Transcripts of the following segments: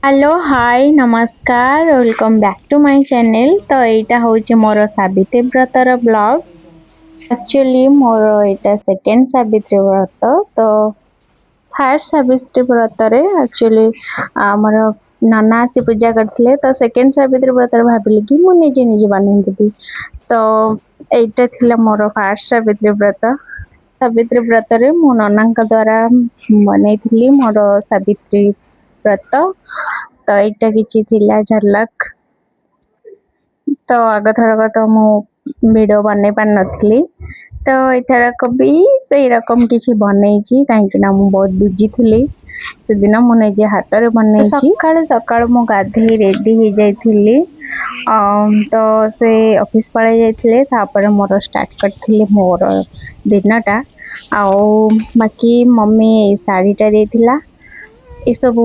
Hello, high, ନମସ୍କାର, welcome back to my channel। ତ ଏଇଟା ହେଉଛି ମୋର ସାବିତ୍ରୀ ବ୍ରତର ବ୍ଲଗ୍। ଆକ୍ଚୁଆଲି ମୋର ଏଇଟା ସେକେଣ୍ଡ ସାବିତ୍ରୀ ବ୍ରତ। ତ ଫାର୍ଷ୍ଟ ସାବିତ୍ରୀ ବ୍ରତରେ ଆକ୍ଚୁଆଲି ଆମର ନନା ଆସି ପୂଜା କରିଥିଲେ। ତ ସେକେଣ୍ଡ ସାବିତ୍ରୀ ବ୍ରତରେ ଭାବିଲି କି ମୁଁ ନିଜେ ନିଜେ ବନେଇଦେବି। ତ ଏଇଟା ଥିଲା ମୋର ଫାର୍ଷ୍ଟ ସାବିତ୍ରୀ ବ୍ରତ। ସାବିତ୍ରୀ ବ୍ରତରେ ମୁଁ ନନାଙ୍କ ଦ୍ୱାରା ବନେଇଥିଲି ମୋର ସାବିତ୍ରୀ ବ୍ରତ। ତ ଏଇଟା କିଛି ଥିଲା ଝଲକ। ତ ଆଗଥରକ ତ ମୁଁ ଭିଡ଼ିଓ ବନେଇ ପାରିନଥିଲି, ତ ଏଥରକ ବି ସେଇ ରକମ କିଛି ବନେଇଛି, କାହିଁକି ନା ମୁଁ ବହୁତ ବିଜି ଥିଲି ସେଦିନ। ମୁଁ ନିଜେ ହାତରେ ବନେଇଛି। ସକାଳୁ ସକାଳୁ ମୁଁ ଗାଧେଇ ରେଡ଼ି ହେଇଯାଇଥିଲି। ତ ସେ ଅଫିସ୍ ପଳେଇ ଯାଇଥିଲେ, ତାପରେ ମୋର ଷ୍ଟାର୍ଟ କରିଥିଲି ମୋର ଦିନଟା। ଆଉ ବାକି ମମି ଏଇ ଶାଢ଼ୀଟା ଦେଇଥିଲା, ଏସବୁ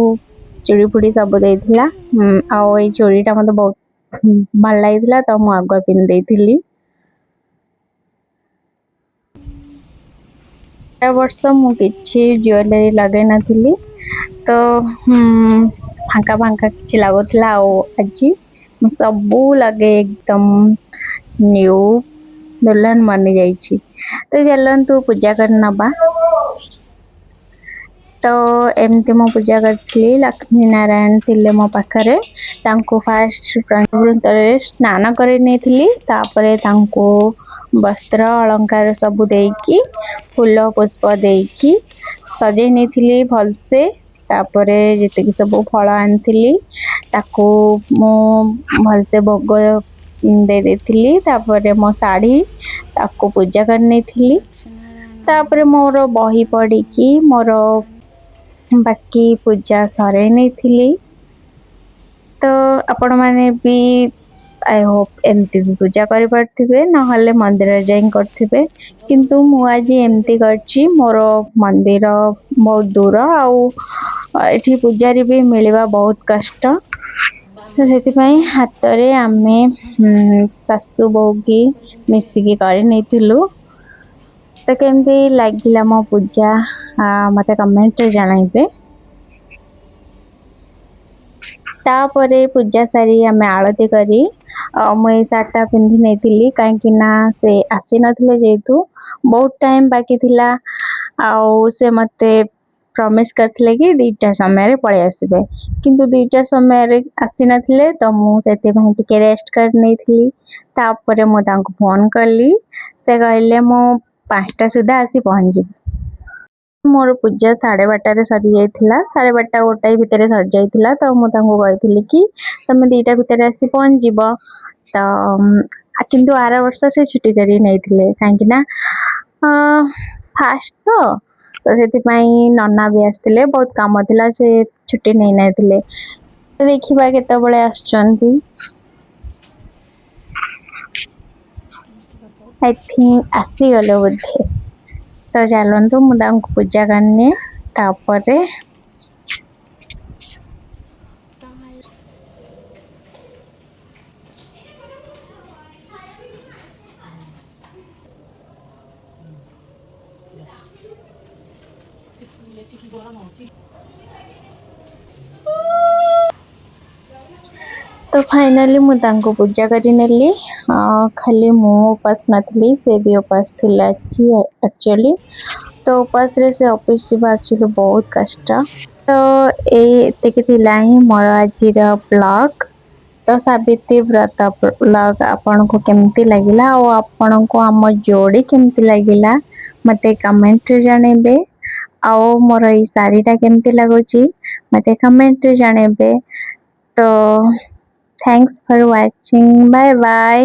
ଚୁଡ଼ି ଫୁଡ଼ି ସବୁ ଦେଇଥିଲା। ଆଉ ଏଇ ଚୁଡ଼ିଟା ମୋତେ ବହୁତ ଭଲ ଲାଗିଥିଲା, ତ ମୁଁ ଆଗୁଆ ପିନ୍ଧି ଦେଇଥିଲି। ବର୍ଷ ମୁଁ କିଛି ଜୁଏଲାରୀ ଲଗାଇ ନଥିଲି, ତ ଫାଙ୍କା ଫାଙ୍କା କିଛି ଲାଗୁଥିଲା। ଆଉ ଆଜି ମୁଁ ସବୁ ଲଗେଇ ଏକଦମ ନ୍ୟୁ ଦୁଲ୍ହନ ବନି ଯାଇଛି। ତ ଚାଲନ୍ତୁ ପୂଜା କରିନେବା। ତ ଏମିତି ମୁଁ ପୂଜା କରିଥିଲି। ଲକ୍ଷ୍ମୀ ନାରାୟଣ ଥିଲେ ମୋ ପାଖରେ। ତାଙ୍କୁ ଫାଷ୍ଟ ବୃନ୍ତରେ ସ୍ନାନ କରି ନେଇଥିଲି। ତାପରେ ତାଙ୍କୁ ବସ୍ତ୍ର ଅଳଙ୍କାର ସବୁ ଦେଇକି, ଫୁଲ ପୁଷ୍ପ ଦେଇକି ସଜେଇ ନେଇଥିଲି ଭଲସେ। ତାପରେ ଯେତିକି ସବୁ ଫଳ ଆଣିଥିଲି, ତାକୁ ମୁଁ ଭଲସେ ଭୋଗ ଦେଇ ଦେଇଥିଲି। ତାପରେ ମୋ ଶାଢ଼ୀ, ତାକୁ ପୂଜା କରିନେଇଥିଲି। ତାପରେ ମୋର ବହି ପଢ଼ିକି ମୋର ବାକି ପୂଜା ସରେଇ ନେଇଥିଲି। ତ ଆପଣମାନେ ବି I Hope ଏମିତି ବି ପୂଜା କରିପାରୁଥିବେ, ନହେଲେ ମନ୍ଦିରରେ ଯାଇ କରୁଥିବେ। କିନ୍ତୁ ମୁଁ ଆଜି ଏମିତି କରିଛି। ମୋର ମନ୍ଦିର ବହୁତ ଦୂର ଆଉ ଏଠି ପୂଜାରୀ ବି ମିଳିବା ବହୁତ କଷ୍ଟ। ତ ସେଥିପାଇଁ ହାତରେ ଆମେ ଶାଶୁ ବୋହୂ ମିଶିକି କରିନେଇଥିଲୁ। ତ କେମିତି ଲାଗିଲା ମୋ ପୂଜା, ମୋତେ କମେଣ୍ଟରେ ଜଣାଇବେ। ତାପରେ ପୂଜା ସାରି ଆମେ ଆଳତି କରି, ମୁଁ ଏଇ ଶାଢ଼ୀଟା ପିନ୍ଧି ନେଇଥିଲି, କାହିଁକି ନା ସେ ଆସିନଥିଲେ ଯେହେତୁ ବହୁତ ଟାଇମ୍ ବାକି ଥିଲା। ଆଉ ସେ ମୋତେ ପ୍ରମିସ୍ କରିଥିଲେ କି 2ଟା ସମୟରେ ପଳେଇ ଆସିବେ, କିନ୍ତୁ 2ଟା ସମୟରେ ଆସିନଥିଲେ। ତ ମୁଁ ସେଥିପାଇଁ ଟିକେ ରେଷ୍ଟ କରି ନେଇଥିଲି। ତାପରେ ମୁଁ ତାଙ୍କୁ ଫୋନ୍ କଲି, ସେ କହିଲେ ମୁଁ 5ଟା ସୁଦ୍ଧା ଆସି ପହଞ୍ଚିଯିବି। ମୋର ପୂଜା 12:30ରେ ସରିଯାଇଥିଲା, 12:30 1 ଭିତରେ ସରିଯାଇଥିଲା। ତ ମୁଁ ତାଙ୍କୁ କହିଥିଲି କି ତମେ 2ଟା ଭିତରେ ଆସି ପହଞ୍ଚିଯିବ। ତ କିନ୍ତୁ ଆର ବର୍ଷ ସେ ଛୁଟି କରି ନେଇଥିଲେ, କାହିଁକି ନା ଫାଷ୍ଟ ତ ସେଥିପାଇଁ ନନା ବି ଆସିଥିଲେ, ବହୁତ କାମ ଥିଲା, ସେ ଛୁଟି ନେଇନଥିଲେ। ଦେଖିବା କେତେବେଳେ ଆସୁଛନ୍ତି। I think ଆସିଗଲେ ବୋଧେ। ତ ଚାଲନ୍ତୁ, ମୁଁ ତାଙ୍କୁ ପୂଜା କରିନିଏ ତାପରେ। ତ ଫାଇନାଲି ମୁଁ ତାଙ୍କୁ ପୂଜା କରିନେଲି। ଖାଲି ମୁଁ ଉପାସ ନଥିଲି, ସେ ବି ଉପାସ ଥିଲା ଆକ୍ଚୁଆଲି। ତ ଉପାସରେ ସେ ଅଫିସ୍ ଯିବା ଆକ୍ଚୁଆଲି ବହୁତ କଷ୍ଟ। ତ ଏଇ ଏତିକି ଥିଲା ହିଁ ମୋର ଆଜିର ବ୍ଲଗ୍। ତ ସାବିତ୍ରୀ ବ୍ରତ ବ୍ଲଗ୍ ଆପଣଙ୍କୁ କେମିତି ଲାଗିଲା ଆଉ ଆପଣଙ୍କୁ ଆମ ଯୋଡ଼ି କେମିତି ଲାଗିଲା, ମୋତେ କମେଣ୍ଟରେ ଜଣେଇବେ। ଆଉ ମୋର ଏଇ ଶାଢ଼ୀଟା କେମିତି ଲାଗୁଛି, ମୋତେ କମେଣ୍ଟରେ ଜଣେଇବେ। ତ thanks for watching, bye bye.